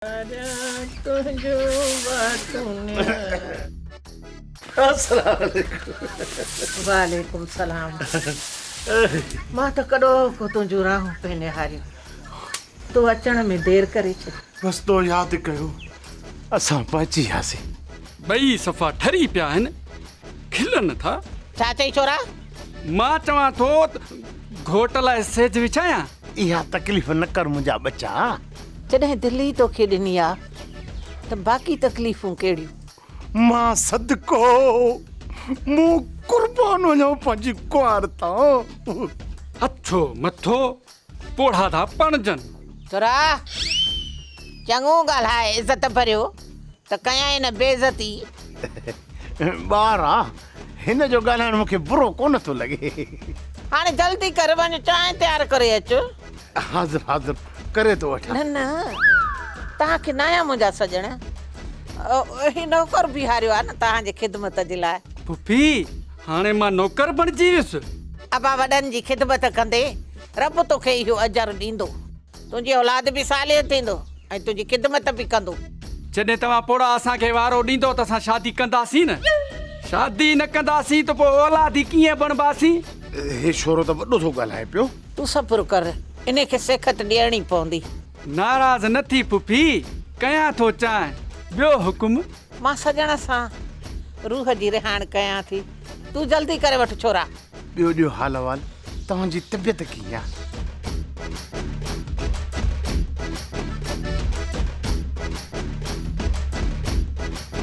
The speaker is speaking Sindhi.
تنهنجو واتون السلام عليڪم. وعليڪم السلام. مان ته ڪڏهوڪو تنهنجون راهون پئي نهاريون. تو اچڻ ۾ دير ڪري ڇڏي. بس تو ياد ڪيو اسان پهچي وياسين. ٻئي صفا ٺري پيا آهن، کلن ٿا. ڇا چئي ڇورا؟ مان چوان ٿو ته گهوٽ لاء سيج وڇايان. اها تڪليف نه ڪر منهنجا ٻچا. جڏهن دل ئي توکي ڏني آ ته باقي تڪليفون ڪهڙيون. مان صدقو مون قربان وڃان پنهنجي ڪنوار تان. اڇو مٿو پوڙها ٿا پڻجن. ٿورا چڱو ڳالهاء عزت ڀريو ته ڪيائين نه بي عزتي. ٻار آ هن جو ڳالهائڻ مون کي برو ڪونه ٿو لڳي. هاڻي جلدي ڪر وڃ چانهه تيار ڪري اچ. حاضر حاضر ڪري ٿو وٺان. نه نه توهان کي ناهيان منهنجا سڄڻ. هي نوڪر بيهاريو آهي نه توهان جي خدمت جي لاء. پڦي هاڻي مان نوڪر بڻجي ويس. ابا وڏن جي خدمت ڪندي رب توکي اهو اجر ڏيندو. تنهنجي اولاد به صالح ٿيندو ۽ تنهنجي خدمت به ڪندو. جڏهن توهان پوڙها اسان کي وارو ڏيندؤ ته اسان شادي ڪنداسين نه. شادي نه ڪنداسين ته پوء اولادي ڪيئن بڻباسين؟ هي ڇورو ته وڏو ٿو ڳالهائي پيو. تون صبر ڪر، انهي کي سيکت ڏيڻي پوندي. ناراض نه ٿي پڦي، ڪيان ٿو چانهه، ٻيو حڪم؟ مان سڄڻ سان روح جي رهاڻ ڪيان ٿي، تون جلدي ڪري وٺ ڇورا. ٻيو ڏيو حال احوال، توهان جي طبيعت ڪيئن آ؟